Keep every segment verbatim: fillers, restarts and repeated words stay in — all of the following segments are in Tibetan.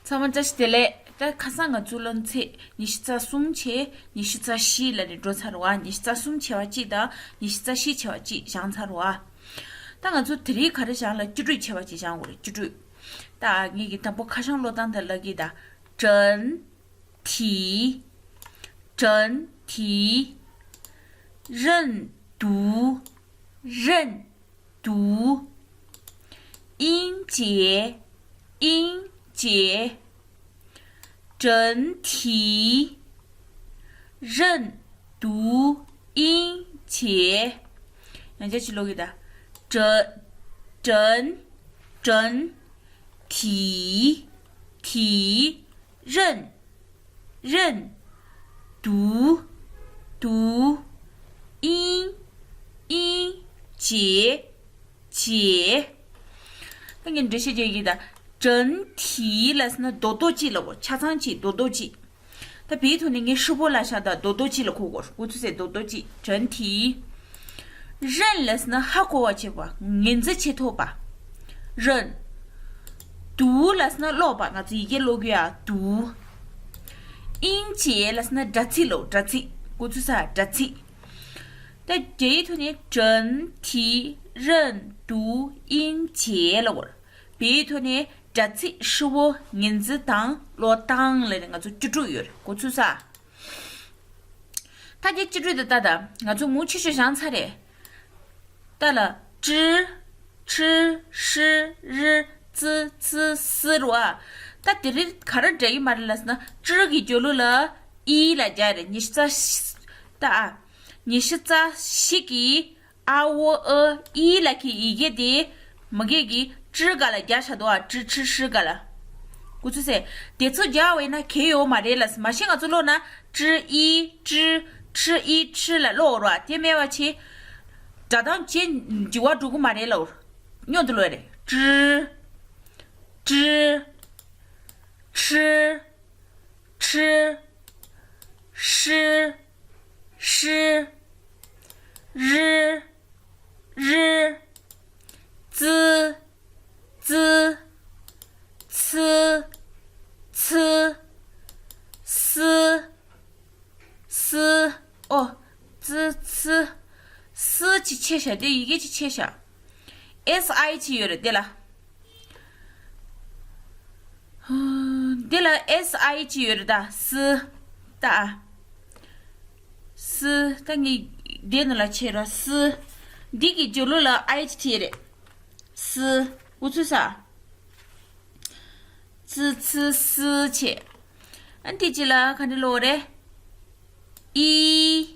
ཚང་མ་བཀྲ་ཤིས་བདེ་ལེགས། ད་ཁ་སང་ང་ཚོ་སློབ་ཚན་ཉི་ཤུ་རྩ་གསུམ་བྱས། ཉི་ཤུ་རྩ་བཞི་ལ་ནི་འགྲོ་ཚར་བ། ཉི་ཤུ་རྩ་གསུམ་བྱས་པ་གཅིག་དང་ཉི་ཤུ་རྩ་བཞི་བྱས་པ་གཅིག་སྦྱངས་ཚར་བ། ད་ང་ཚོ་དེ་རིང་ག་རེ་སྦྱངས་ལ། བཅུ་དྲུག་བྱས་པ་གཅིག་སྦྱང་དགོས་རེད། བཅུ་དྲུག་ད་ངེད་ཀྱི་དང་པོ་ཁ་བྱང་ཀློག་སྟངས་དེ་ལབ་ཀྱི་ད། 整体། 整体། 认读། 认读。音节，音节。整体，认读音节。ཡང་བསྐྱར་ཅིག་ཀློག་གི་ད། 整，整，整，体，体，认，认，读，读，音，音，节，节。ད་ངས་འགྲེལ་བཤད་རྒྱག་གི་ད། 整体ལབ་ཟེར་ན་རྡོག་རྡོག་གཅིག་ལབ་དགོས། ཆ་ཚང་གཅིག་རྡོག་རྡོག་གཅིག་ད་བོད་ཐོག་ནས་ངས་ཧྲིལ་པོ་ལབ་ཤག་ད་རྡོག་རྡོག་གཅིག་ལ་གོ་དགོས། འགོ་ཚུགས་སའི་རྡོག་རྡོག་གཅིག 整体། 认ལབ་ཟེར་ན་ཧ་གོ་བ་བྱེད་པ། ངོས་འཛིན་བྱེད་ཐུབ་པ། 认། 读ལབ་ཟེར་ན་ཀློག་པ། ང་ཚོ་ཡི་གེ་ཀློག་གི་ཡ། 读། 音节ལབ་ཟེར་ན་སྒྲ་ཚིགས་ལབ། སྒྲ་ཚིགས། འགོ་ཚུགས་ས་སྒྲ་ཚིགས། ད་རྒྱ་ཡིག་ཐོག་ནས་整体认读音节ལབ་དགོས། བོད་ཡིག་ཐོག་ནས་སྒྲ་ཚིགས་ཧྲིལ་པོ་ངོས་འཛིན་དང་ཀློག་སྟངས་ལབ་ནས་ང་ཚོ་བཅུ་དྲུག་ཡོད་རེད། འགོ་ཚུགས་ས། ད་དེ་བཅུ་དྲུག་དེ་ལྟ་ད། ང་ཚོ་མུ་ཆེ་ཤོས་སྦྱངས་ཚར་རེད། ད་ལ། 知། 吃། 吃། 日། 知། 吃། 思རེད་བ། ད་དེ་རིང་ག་རེ་འདྲ་ཡིན་མ་རེད་ལབ་ཟེར་ན། 知གི་རྒྱབ་ལོགས་ལ་ཨི་ལ་རྒྱག་རེད། ཉི་ཤུ་རྩ། ད་ཨ། ཉི་ཤུ་རྩ་བཞི་གི་ཨ་འོ་ཨ་ཨི་ལ་གི་ཡི་གེ་དེ། མ་གི་གི་ཀྲི་ག་ལ་རྒྱག་བཞག་འདུག་ཨ། ཀྲི་ཀྲི་ཧྲི་ག་ལ། འགོ་ཚུགས་སེ། དེ་ཚོ་རྒྱག་པ་ཡིན་ན་གལ་ཡོད་མ་རེད་ལ། མ་གཞི་ང་ཚོ་ཀློག་ན་ཀྲི་ཨི་ཀྲི། ཁྲི་ཨི་ཁྲི་ལ་ཀློག་རོགས། དེ་མེད་པ་བྱས། སྒྲ་གདངས་ཅན་འགྱུར་བ་འགྲོ་གི་མ་རེད་ལ། སྙོན་དུ་ཀློག་རེད། ཀྲི། ཀྲི། ཁྲི། ཁྲི། ཧྲི། ཧྲི། རི། རི། ཙི། ཙི། ཚི། ཚི། སི། སི། ཨོ། ཙི། ཚི། སི་ཅིག་ཆད་ཤག་དེ་ཡི་གེ་ཅིག་ཆད་ཤག་ཨེས་ཨའི་ཅིག་ཡོད་རེད་དེ་ལ། འདི་ལ་ཨེས་ཨའི་ཅིག་ཡོད་རེད་ད། སི། ད་ཨ། སི། ད་ངས་དེ་ནང་ལ་ཆད་ར། སི། འདི་གི་རྒྱབ་ལོགས་ལ་ཨའི་ཅིག་ཐེབས་རེད། སི། འུ་ཚུགས་ས། ཙི། ཚི། སི་བྱས། ཨ་འདི་ཅི་ལ་ག་འདྲ་ཀློག་རེད། ཨི།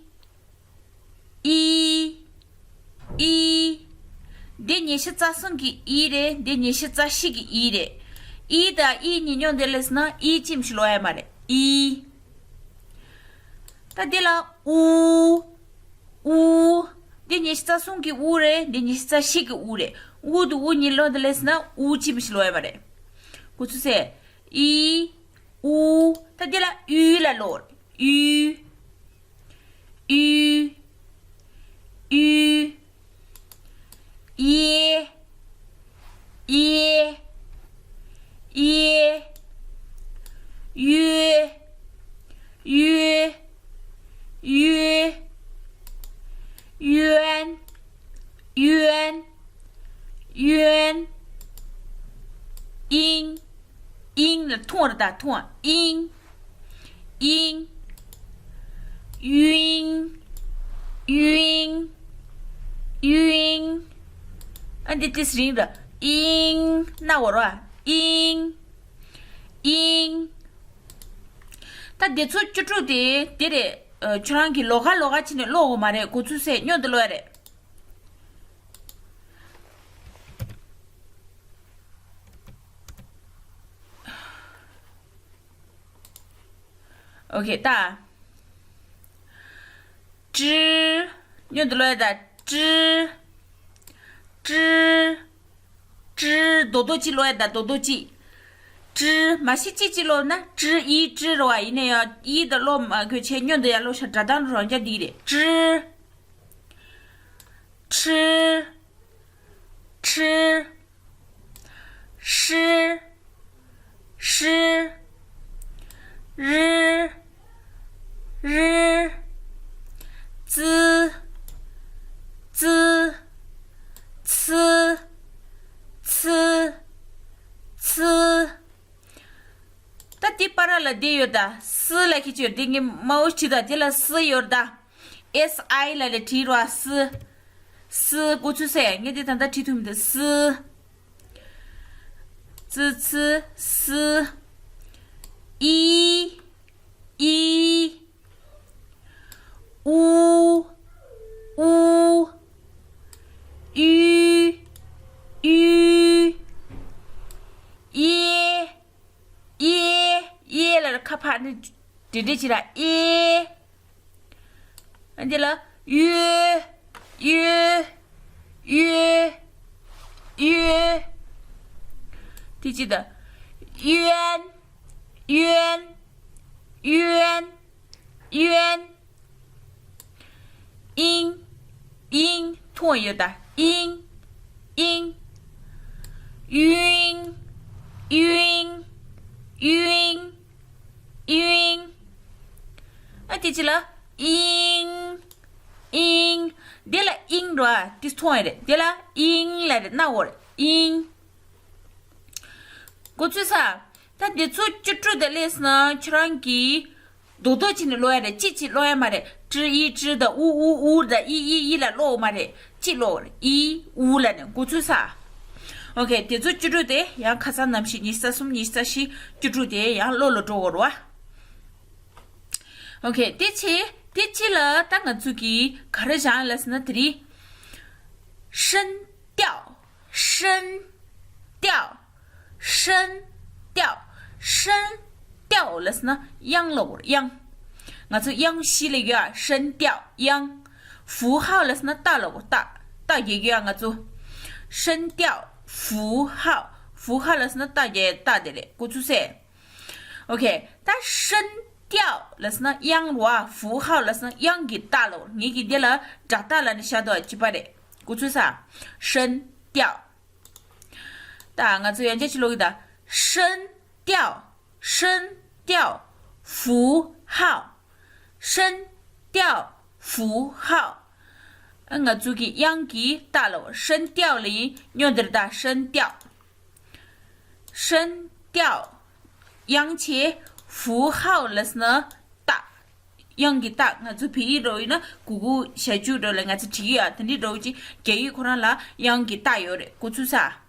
ཨི། ཨི། འདི་ཉི་ཤུ་རྩ་གསུམ་གི་ཨི་རེད། འདི་ཉི་ཤུ་རྩ་བཞི་གི་ཨི་རེད། ཨི་དང་ཨི་གཉིས་མཉམ་དུ་སླེབས་སོང་ན་ཨི་ཅིག་ཞིག་ཀློག་ཡ་མ་རེད། ཨི། ད་འདི་ལ་ཨུ། ཨུ། འདི་ཉི་ཤུ་རྩ་གསུམ་གི་ཨུ་རེད། འདི་ཉི་ཤུ་རྩ་བཞི་གི་ཨུ་རེད། ཨུ་དང་ཨུ་གཉིས་མཉམ་དུ་སླེབས་སོང་ན་ཨུ་ཅིག་ཞིག་ཀློག་ཡ་མ་རེད། འགོ་ཚུགས་སེ། ཨི། ཨུ། ད་འདི་ལ་ཨུ་ལ་ཀློག་རེད། ཨུ། ཨུ། ཨུ། ཨེ། ཨེ། ཨེ། ཡོད། ཡོད། ཡོད། ཡོན། ཡོན། ཡོན། ཨིང་། ཨིང་ལ་ཐུང་བ་རེད་ད། ཐུང་བ། ཨིང་། ཨིང་། ཡུན། ཡུན། ཡུན། ཨ་འདི་ཏིས་རིང་ར། ཨིང་། ན་བ་ར། ཨིང་། ཨིང་། ད་འདི་ཚོ་བཅུ་དྲུག་དེ་དེ་རེད། ཨ། ཁྱོད་རང་གིས་ལོགས་ཀ་ལོགས་ཀ་བྱས་ནས་ཀློག་དགོས་མ་རེད། འགོ་ཚུགས་སེ་མཉམ་དུ་ཀློག་ཡ་རེད། ཨོ་ཁེ་ད། ཀྲི། མཉམ་དུ་ཀློག་ཡ་ད། ཀྲི། ཀྲི། ཀྲི། རྡོག་རྡོག་གཅིག་ཀློག་ཡ་ད། རྡོག་རྡོག་གཅིག་ཀྲི། མ་གཞི་གཅིག་གཅིག་ཀློག་ན་ཀྲི་ཨི་ཀྲི་རེད་བ། ཡིན་ན་ཡང་ཨི་ད་ཀློག་མ་དགོས་བྱས་མཉམ་དུ་ཡར་ཀློག་ཤག་སྒྲ་གདངས་རང་རྐྱ་འདི་རེད། ཀྲི། ཁྲི། ཁྲི། ཧྲི། ཧྲི། རི། རི། ཙི། ཙི། ཚི། ཚི། ཚི། ད་དེ་བར་ལ་འདི་ཡོད་ད། སི་ལ་ཁི་ཆོས་འདི་ངས་མའོ་ཅི་ད་དེ་ལ་སི་ཡོད་ད། ཨེས་ཨའི་ལ་ལས་བྲིས་རོ་སི། སི་གོ་ཚུལ་སེ་ངས་འདི་ད་ལྟ་བྲིས་ཐུབ་མི་འདུག་སི། ཙི་ཚི་སི། ཨི། ཨི། ཨུ། ཨུ། ཨུ། ཨུ། ཨེ། ཨེ། ཨེ་ལ་ཁ་ཕར་ནི་འདྲེ་འདྲེ་ཅི་ར་ཨེ། ཨ་འདི་ལ་ཡོ། ཡོ། ཡོ། ཡོ། དེ་ཅི་ད། ཡོན། ཡོན། ཡོན། ཡོན། ཨིང་། ཨིང་། ཐུང་ཡོད་ད། ཨིང་། ཨིང་། ཡུང་། ཡུང་། ཡུང་། ཡུང་། ཨ་དེ་ཅི་ལ། ཨིང་། ཨིང་། དེ་ལ་ཨིང་རོ་ཨ་དེ་ཐུང་ཡོད་རེད། དེ་ལ་ཨིང་ལ་རེད་ན་འོ་རེད་ཨིང་། གོ་ཚུལ་ས། ད་འདི་ཚོ་བཅུ་དྲུག་དེ་ལས་ན་ཁྱོད་རང་གིས་རྡོག་རྡོག་བྱས་ནས་ཀློག་ཡ་རེད། གཅིག་གཅིག་ཀློག་ཡ་མ་རེད། ཀྲི་ཨི་ཀྲི་དང་ཨུ་ཨུ་ཨུ་དང་ཨི་ཨི་ཨི་ལ་ཀློག་མ་རེད། གཅིག་ཀློག་རེད། ཨི་ཨུ་ལ་ནས་གོ་ཚུལ་ས། ཨོ་ཁེ། དེ་ཚོ་བཅུ་དྲུག་དེ་ཡང་ཁ་སང་ནམ་ཞིག་ཉི་ཤུ་རྩ་གསུམ་ཉི་ཤུ་རྩ་བཞི་བཅུ་དྲུག་དེ་ཡང་ཀློག་ལ་འགྲོ་དགོས་རེད་བ། ཨོ་ཁེ། དེ་ཆེ་དེ་ཆེ་ལ་ད་ང་ཚོ་གིས་ག་རེ་བཞག་ལ་ཟེར་ན་དེ་རིང་ཧྲན་ཏའོ། ཧྲན་ཏའོ། ཧྲན་ཏའོ། ཧྲན་ཏའོ་ལབ་ཟེར་ན་དབྱངས་ལབ་དགོས་རེད། དབྱངས། ང་ཚོ་དབྱངས་བཞི་ལབ་ཡོད་ཨ། ཧྲན་ཏའོ་དབྱངས། ཧྥུ་ཧའོ་ལབ་ཟེར་ན་རྟགས་ལབ་དགོས་རེད། རྟགས། རྟགས་རྒྱག་གི་ཡོད་ཨ་ང་ཚོ། ཧྲན་ཏའོ། ཧྥུ་ཧའོ། ཧྥུ་ཧའོ་ལབ་ཟེར་ན་རྟགས་རྒྱག་ཡ་རྟགས་དེ་རེད། གོ་ཚུལ་སེ། ཨོ་ཁེ། ད་ཧྲན་ཏའོ་ལབ་ཟེར་ན་དབྱངས་རེད་བ། ཧྥུ་ཧའོ་ལབ་ཟེར་ན་དབྱངས་ཀྱི་རྟགས་ལབ་དགོས་རེད། ངེད་ཀྱིས་འདི་ལ་སྒྲ་རྟགས་ལབ་ནས་བཞག་འདུག་ཨ། བྱིས་པ་རེད། གོ་ཚུལ་སེ། ཧྲན་ཏའོ། ད་ང་ཚོ་ཡང་བསྐྱར་ཅིག་ཀློག་གི་ད། ཧྲན་ཏའོ། ཧྲན་ཏའོ། ཧྥུ་ཧའོ། ཧྲན་ཏའོ། ཧྥུ་ཧའོ། ཨ་ང་ཚོ་གི་དབྱངས་ཀྱི་རྟགས་ལབ། ཧྲན་ཏའོ་ལབ་ཡིན་སྙོན་དེར་ད། ཧྲན་ཏའོ། ཧྲན་ཏའོ། དབྱངས་ཆེ། ཧྥུ་ཧའོ་ལབ་ཟེར་ན་རྟགས། དབྱངས་ཀྱི་རྟགས། ང་ཚོ་བོད་ཡིག་འདྲ་བོ་ཡིན་ན་གུ་གུ་ཞབས་ཀྱུ་འདྲ་བོ་ལ་ང་ཚོ་བྲིས་ཡོད་ཨ། དེ་འདྲའི་འདྲ་བོ་ཅིག་རྒྱ་ཡིག་ཁོ་རང་ལ་དབྱངས་ཀྱི་རྟགས་ཡོད་རེད། གོ་ཚུལ་སེ།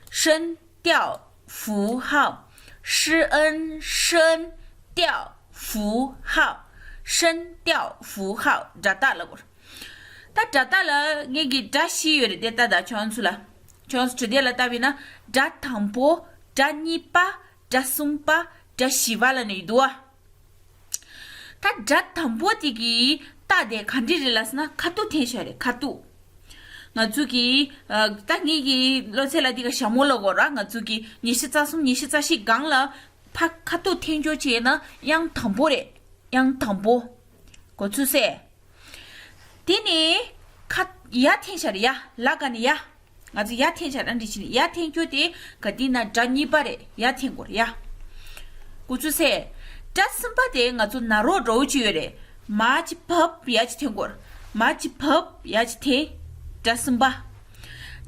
声调符号 ཧྲི་ཨན་ཧྲན་ཏའོ་ཧྥུ་ཧའོ། 声调符号 སྒྲ་རྟགས་ལབ་དགོས། ད་སྒྲ་རྟགས་ལ་ངེད་ཀྱི་སྒྲ་བཞི་ཡོད་རེད་དེ། ལྟ་ད་ཁྱོད་ཚོ་ལ། ཁྱོད་ཚོ་བྲིས་དེབ་ལ་ལྟ་བ་ཡིན་ན་སྒྲ་དང་པོ། སྒྲ་གཉིས་པ། སྒྲ་གསུམ་པ། སྒྲ་བཞི་པ་ལབ་ནས་ཡོད་འདུག་བ། ད་སྒྲ་དང་པོ་དེ་གི་རྟགས་དེ་ག་འདྲ་རེད་ལབ་ཟེར་ན་ཁ་ཐུག་འཐེན་བཞག་རེད། ཁ་ཐུག་ང་ཚོ་གི་ཨ་ད་ངེད་ཀྱི་ལོ་ཚད་ལ་འདི་ག་ཞྭ་མོ་ལབ་དགོས་ར། ང་ཚོ་གི་ཉི་ཤུ་རྩ་གསུམ་ཉི་ཤུ་རྩ་བཞི་སྒང་ལ་ཕ་ཁ་ཐུག་འཐེན་ཆོག་ཅེ་ན་དབྱངས་དང་པོ་རེད། དབྱངས་དང་པོ། གོ་ཚུལ་སེ། དེ་ནས་ཁ་ཡ་འཐེན་བཞག་རེད། ཡ། ལ་ག་ནས་ཡ། ང་ཚོ་ཡ་འཐེན་བཞག་ར་འདི་བྱས་ནས་ཡ་འཐེན་རྒྱུ་དེ་ག་དེ་ན་སྒྲ་གཉིས་པ་རེད། ཡ་འཐེན་དགོས་རེད་ཡ། གོ་ཚུལ་སེ། སྒྲ་གསུམ་པ་དེ་ང་ཚོ་ན་རོ་འདྲ་བོ་ཅིག་ཡོད་རེད། མ་ཅིག་བབས་ཡ་ཅིག་འཐེན་དགོས་རེད། མ་ཅིག་བབས་ཡ་ཅིག་འཐེན། སྒྲ་གསུམ་པ།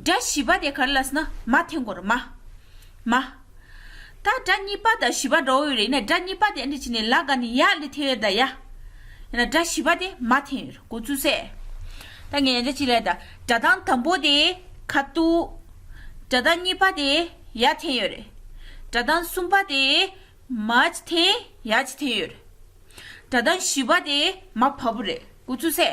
སྒྲ་བཞི་པ་དེ་ག་རེ་ལབ་ཟེར་ན་མ་འཐེན་དགོས་རེད། མ། མ། ད་སྒྲ་གཉིས་པ་དང་བཞི་པ་འདྲ་བོ་ཡོད་རེད། ཡིན་ན་སྒྲ་གཉིས་པ་དེ་ཨ་འདྲ་བྱས་ནས་ལ་ག་ནས་ཡ་ལ་འཐེན་ཡོད་ད་ཡ། ཡིན་ན་སྒྲ་བཞི་པ་དེ་མ་འཐེན་ཡོད་རེད། གོ་ཚུལ་སེ། ད་ངས་ཡང་བསྐྱར་ཅིག་ལབ་ད། སྒྲ་གདངས་དང་པོ་དེ་ཁ་ཐུག་སྒྲ་གདངས་གཉིས་པ་དེ་ཡ་འཐེན་ཡོད་རེད། སྒྲ་གདངས་གསུམ་པ་དེ་མ་ཅིག་འཐེན་ཡ་ཅིག་འཐེན་ཡོད་རེད། སྒྲ་གདངས་བཞི་པ་དེ་མ་བབས་པ་རེད། གོ་ཚུལ་སེ།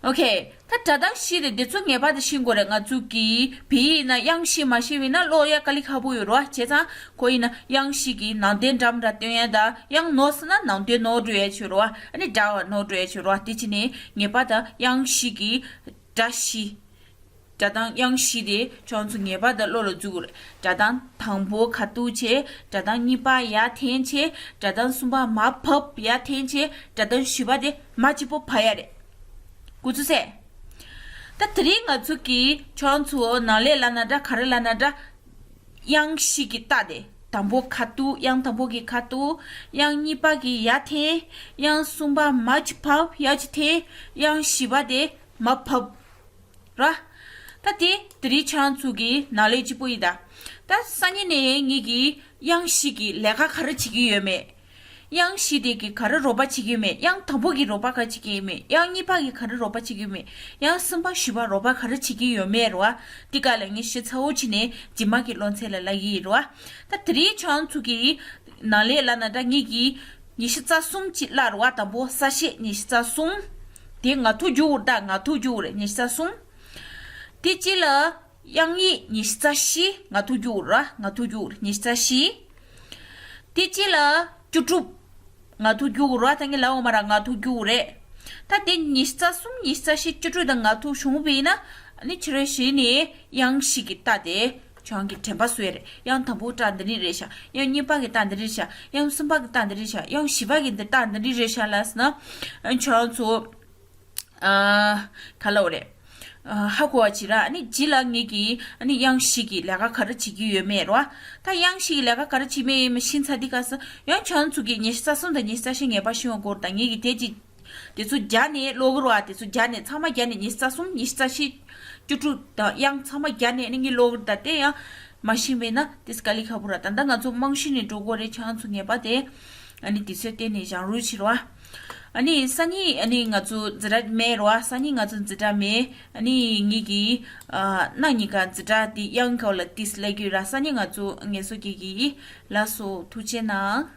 ཨོ་ཁེ། ད་སྒྲ་གདངས་བཞི་དེ་འདི་ཚོ་ངེས་པར་དུ་ཤེས་དགོས་རེད། ང་ཚོ་གི་བོད་ཡིག་ན་དབྱངས་བཞི་མ་ཤེས་པ་ཡིན་ན་ཀློག་ཡ་དཀའ་ལས་ཁག་པོ་ཡོད་རེད་བ། བྱས་ཙང་ཁོ་ཡིན་ན་དབྱངས་བཞི་གི་ནང་དོན་འདྲ་མི་འདྲ་སྟོན་ཡ་དང་། དབྱངས་ནོར་སོང་ན་ནང་དོན་ནོར་འགྲོ་ཡ་ཆོད་རེད་བ། ཨ་ནི་སྒྲ་བ་ནོར་འགྲོ་ཡ་ཆོད་རེད་བ། དེ་བྱས་ནས་ངེས་པར་དུ་དབྱངས་བཞི་གི་སྒྲ་བཞི། སྒྲ་གདངས་དབྱངས་བཞི་དེ་ཁྱོད་ཚོ་ངེས་པར་དུ་བློ་ལ་འཛུགས་དགོས་རེད། སྒྲ་གདངས་དང་པོ་ཁ་ཐུག་བྱས། སྒྲ་གདངས་གཉིས་པ་ཡ་འཐེན་བྱས། སྒྲ་གདངས་གསུམ་པ་མ་བབས་ཡ་འཐེན་བྱས། སྒྲ་གདངས་བཞི་པ་དེ་མ་གཅིག་པོ་བབས་ཡ་རེད། གོ་ཚུལ་སེ། ད་དེ་རིང་ང་ཚོ་གིས་ཁྱོད་ཚོ་ནང་ལས་ལབ་ན་འདྲ། ག་རེ་ལབ་ན་འདྲ། དབྱངས་བཞི་གི་རྟགས་དེ། དང་པོ་ཁ་ཐུག་དབྱངས་དང་པོ་གི་ཁ་ཐུག་དབྱངས་གཉིས་པ་གི་ཡར་འཐེན། དབྱངས་གསུམ་པ་མར་ཅིག་བབས། ཡར་ཅིག་འཐེན། དབྱངས་བཞི་པ་དེ་མར་བབས། ར། ད་དེ་དེ་རིང་ཁྱེད་རང་ཚོ་གི་ནང་ལས་གཅིག་པོ་ཡིན་ད། ད་སང་ཉིན་ནས་ངེད་ཀྱིས་དབྱངས་བཞི་གི་ལས་ཀ་ག་རེ་བྱེད་ཀྱི་ཡོད་མེད། དབྱངས་བཞི་དེ་གི་ག་རེ་རོགས་པ་བྱེད་ཀྱི་ཡོད་མེད། དབྱངས་དང་པོ་གི་རོགས་པ་ག་རེ་བྱེད་ཀྱི་ཡོད་མེད། དབྱངས་གཉིས་པ་གི་ག་རེ་རོགས་པ་བྱེད་ཀྱི་ཡོད་མེད། དབྱངས་གསུམ་པ་བཞི་པ་རོགས་པ་ག་རེ་བྱེད་ཀྱི་ཡོད་མེད་རེད་བ། དེ་ག་ལ་ངས་ཞིབ་ཚགས་པོ་བྱས་ནས་རྗེས་མ་གི་སློབ་ཚན་ལ་སླེབས་ཀྱི་ཡིན་རེད་བ། ད་དེ་རིང་ཁྱེད་རང་ཚོ་གི་ནང་ལས་ལ་ན་ད་ངེད་ཀྱིས་ཉི་ཤུ་རྩ་གསུམ་ཅིག་བཀླགས་རེད་བ། དང་པོ་ས་བཤད་ཉི་ཤུ་རྩ་གསུམ། དེ་ང་ཐུག་རྒྱུག་ད་ང་ཐུག་རྒྱུག་རེད། ཉི་ཤུ་རྩ་གསུམ། དེ་གཅིག་ལ་དབྱངས་ཡིག་ཉི་ཤུ་རྩ་བཞི། ང་ཐུག་རྒྱུག་ར། ང་ཐུག་རྒྱུག་རེད། ཉི་ཤུ་རྩ་བཞི། དེ་གཅིག་ལ་བཅུ་དྲུག། ང་ཐུག་རྒྱུག་ར། ད་ངས་ལབ་འོང་མ་ར། ང་ཐུག་རྒྱུག་རེད། ད་དེ་ཉི་ཤུ་རྩ་གསུམ། ཉི་ཤུ་རྩ་བཞི། བཅུ་དྲུག་དང་ང་ཐུག་བྱུང་བས་ན། ཨ་ནི་ཕྱི་རོལ་ཞིག་ནས་དབྱངས་བཞི་གི་རྟགས་དེ་ཁྱེད་རང་གི་དྲན་པ་གསོ་ཡ་རེད། དབྱངས་དང་པོ་རྟགས་འདི་འདྲ་རེད་ཤག་དབྱངས་གཉིས་པ་གི་རྟགས་འདི་འདྲ་རེད་ཤག་དབྱངས་གསུམ་པ་གི་རྟགས་འདི་འདྲ་རེད་ཤག་དབྱངས་བཞི་པ་གི་འདི་རྟགས་འདི་འདྲ་རེད་ཤག་ལབ་ཟེར་ན། ཨ་ནི་ཁྱེད་རང་ཚོ། ཨ། ག་ལབ་དགོས་རེད། ཨ། ཧ་གོ་བ་བྱེད་ར། ཨ་ནི་རྗེས་ལ་ངེད་ཀྱིས་ཨ་ནི་དབྱངས་བཞི་གི་ལས་ཀ་ག་རེ་བྱེད་ཀྱི་ཡོད་མེད་རེད་བ། ད་དབྱངས་བཞི་གི་ལས་ཀ་ག་རེ་བྱེད་མེད་ཡིན་མིན་ཤེས་ཚར་དུས་སྐབས་སུ་ཡང་ཁྱེད་རང་ཚོ་གིས་ཉི་ཤུ་རྩ་གསུམ་དང་ཉི་ཤུ་རྩ་བཞི་ངེས་པར་ཤེས་པ་དགོས་རེད། ད་ངེད་ཀྱིས་དེ་ཅིག་དེ་ཚོ་སྦྱར་ནས་ཀློག་གི་རེད་བ། དེ་ཚོ་སྦྱར་ནས་ཚང་མ་སྦྱར་ནས་ཉི་ཤུ་རྩ་གསུམ། ཉི་ཤུ་རྩ་བཞི། བཅུ་དྲུག་དང་དབྱངས་ཚང་མ་སྦྱར་ནས་ཨ་ནི་ངས་ཀློག་གི་རེད། ད་དེ་ཡང་མ་ཤེས་པས་ན་དེ་དཀའ་ལས་ཁག་པོ་རེད། ད་ལྟ་ང་ཚོ་རྨང་གཞི་ནས་འགྲོ་དགོས་རེད། ཁྱེད་རང་ཚོ་ངེས་པར་དེ་ཨ་ནི་དུས་ཚོད་བཏོན་ནས་སྦྱང་རོགས་བྱེད་རོགས། ཨ་ནི་སང་ཉིན་ཨ་ནི་ང་ཚོ་འཛིན་གྲྭ་མེད་རོགས། སང་ཉིན་ང་ཚོ་འཛིན་གྲྭ་མེད། ཨ་ནི་ངེད་ཀྱིས་ཨ་གནངས་ཉིན་ཀ་འཛིན་གྲྭ་དེ་དབྱངས་སྐོར་ལ་ཏིས་ལབ་ཀྱི་ར། སང་ཉིན་ང་ཚོ་ངལ་གསོ་རྒྱག་གི་ཡིན། ལགས་སོ། ཐུགས་རྗེ་གནང་།